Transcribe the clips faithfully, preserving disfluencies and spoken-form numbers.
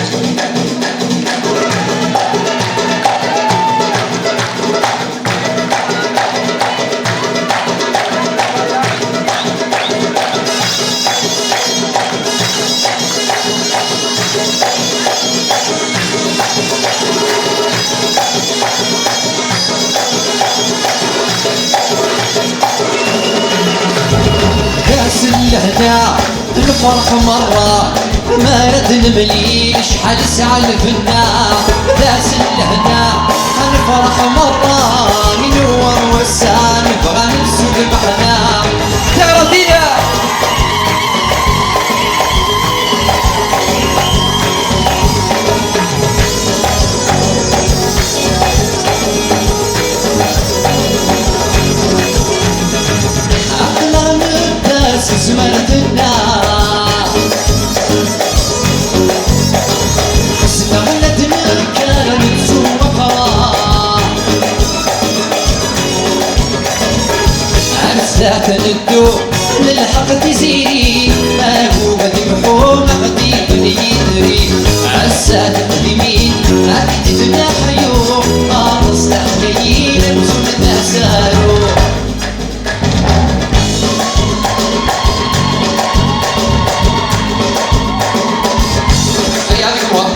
D ass n lehna, nferḥ merra, mi ara d-nemlil acḥal nesɛa lbenna. D ass n lehna, nferḥ merra, inewwer wass-a, nebɣa nettu lmeḥna. Tiɣratin! Aql-aɣ nedda s tezmert-nneɣ. Ḥesbeɣ la d-nekker nettu afraḥ. Ar zdat neddu, nelḥeq tiziri, agu ad imḥu aqdid n yitri. Ass-a d iqdimin, ad k-d-naḥyu, aṭas leḥkayin amzun d asaru. Ay, avec moi.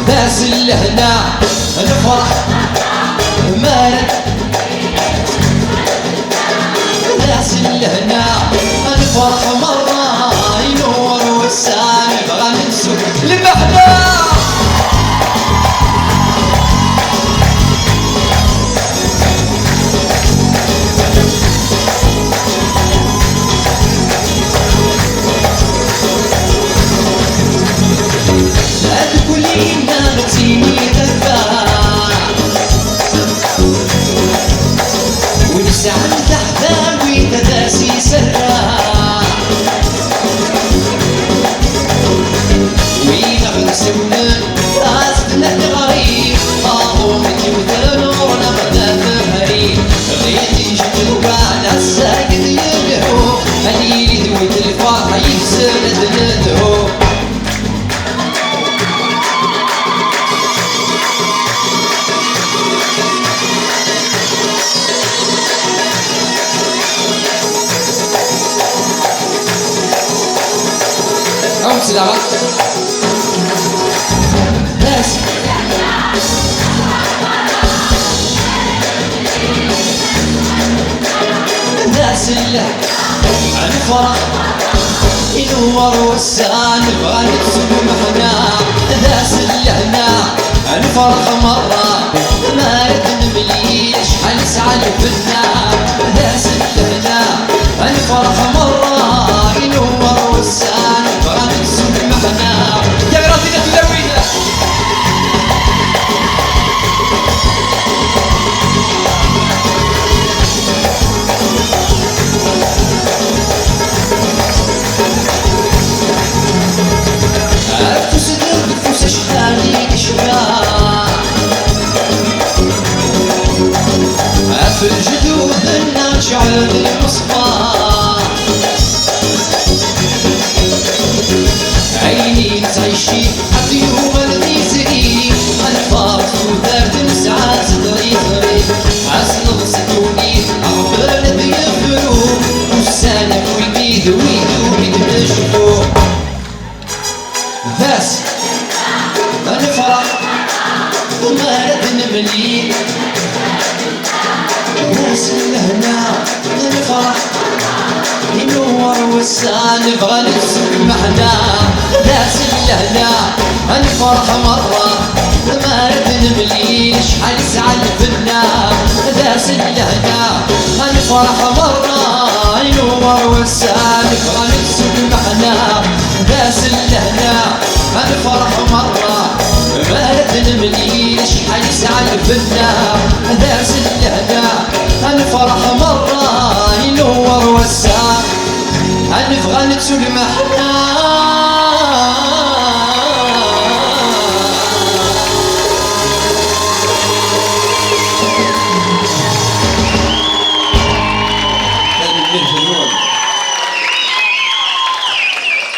D ass n lehna, nferḥ, mara d ass n lehna, nferḥ merra, inewwer wass-a, nebɣa nettu lmeḥna. Ad kulina ɣ-ttini taffa. Win yesɛan taḥdawit ad as-iserra. Win ɣ-isawlen, as-d-nadi ɣer-i. Aḍu mi k-iwten ɣur-neɣ d afehri. Ɣid ijeddwa n ass-agi d yelhu. Ad yili d wid lferḥ yid-sen ad nedhu. Aw, ttlaɣ. Yes. D ass n lehna, ad nefreḥ, inewwer wass-a, nebɣa nettu lmeḥna. D ass n lehna, ad nefreḥ merra, mi ara d-nemlil acḥal nesɛa lbenna. D ass n lehna, ad nefreḥ merra, inewwer wass-a, nebɣa nettu lmeḥna. Tiɣratin a tulawin. Afus deg ufus acḥal i yecba. Af lejdud-nneɣ ceɛlen lmeṣbaḥ. Ayen yettɛicci ad yuɣal d izri, ad nfaṛes tudert nesɛa zder yeẓri. Ad s-neḍs ddunit, Ṛebbi ad yefru, ussan akk wigi d wid umi d-necfu. D ass ad nefreḥ, mi ara d-nemlil. D ass n lehna, d lferḥ, inewwer wass-a, nebɣa nettu lmeḥna. D ass n lehna, ad nefreḥ merra, mi ara d-nemlil, acḥal yesɛa lbenna. D ass n lehna, ad nefreḥ merra, inewwer wass-a, nebɣa nettu lmeḥna. D ass n lehna, ad nefreḥ merra, mi ara d-nemlil, acḥal yesɛa lbenna. D ass n lehna, ad nefreḥ merra, inewwer wass-a, ad nebɣa nettu lmeḥna.